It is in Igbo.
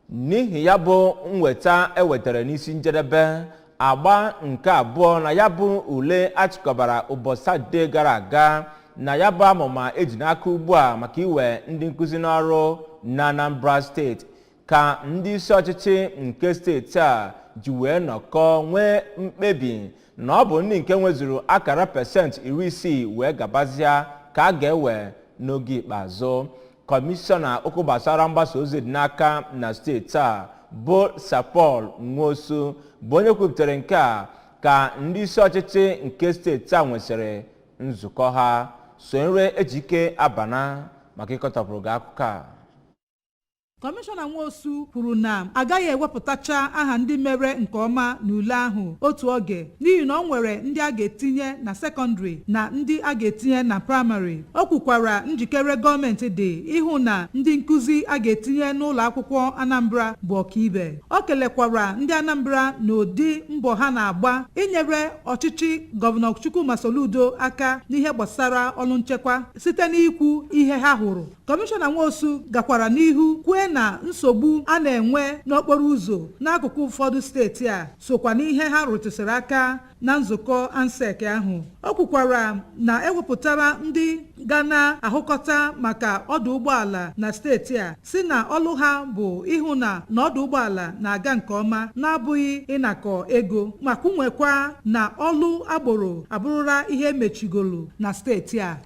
N'ihi ya bụ nweta ewetara n'isi njedebe agba nke abụọ na ya bụ ule achịkọbara ụbọchị Satọde gara aga na ya bụ amụma eji n'aka ugbu a maka iwe ndị nkụzi n'ọrụ na Anambra Steeti, ka ndị isi ọchịchị nke steeti a ji wee nọkọ nwee mkpebi na ọ bụ ndị nke nwezuru akara 60% wee gabazịa ka a ga-ewe n'oge ikpeazụ. Kọmishọna okwu gbasara mgbasa ozi dị n'aka na steeti a bụ Sir Paul Nwosu bụ onye kwupụtara nke a ka ndị isi ọchịchị nke steeti a nwesịrị nzukọ ha. Sonyere Ejike Abana maka ịkọtọpụrụ gị akụkọ a. Kọmishọna Nwosu kwuru na agaghị ewepụtacha aha ndị mere nke ọma n'ule ahụ otu oge, n'ihi na ọ nwere ndị a ga-etinye na sekọndịrị na ndị a ga-etinye na praịmarị. O kwukwara njikere gọọmenti dị ịhụ na ndị nkụzi a ga-etinye n'ụlọ akwụkwọ Anambra bụ ọkaibe. O kelekwara ndị Anambra n'ụdị mbọ ha na-agba inyere ọchịchị Gọvanọ Chukwuma Soludo aka n'ihe gbasara ọrụ nchekwa site n'ikwu ihe ha hụrụ. Kọmishọna Nwosu gakwara n'ihu kwue na nsogbu a na-enwe n'okporo ụzọ n'akụkụ ụfọdụ steeti a sokwa n'ihe ha rụtụsịrị aka na nzukọ ANSEC ahụ. O kwukwara na ewepụtara ndị ga na-ahụkọta maka ọdụ ụgbọala na steeti a, si na ọlụ ha bụ ịhụ na na ọdụ ụgbọala na-aga nke ọma, na-abụghị ịnakọ ego, ma kwunwekwa na ọlụ agboro abụrụla ihe emechigolu na steeti a.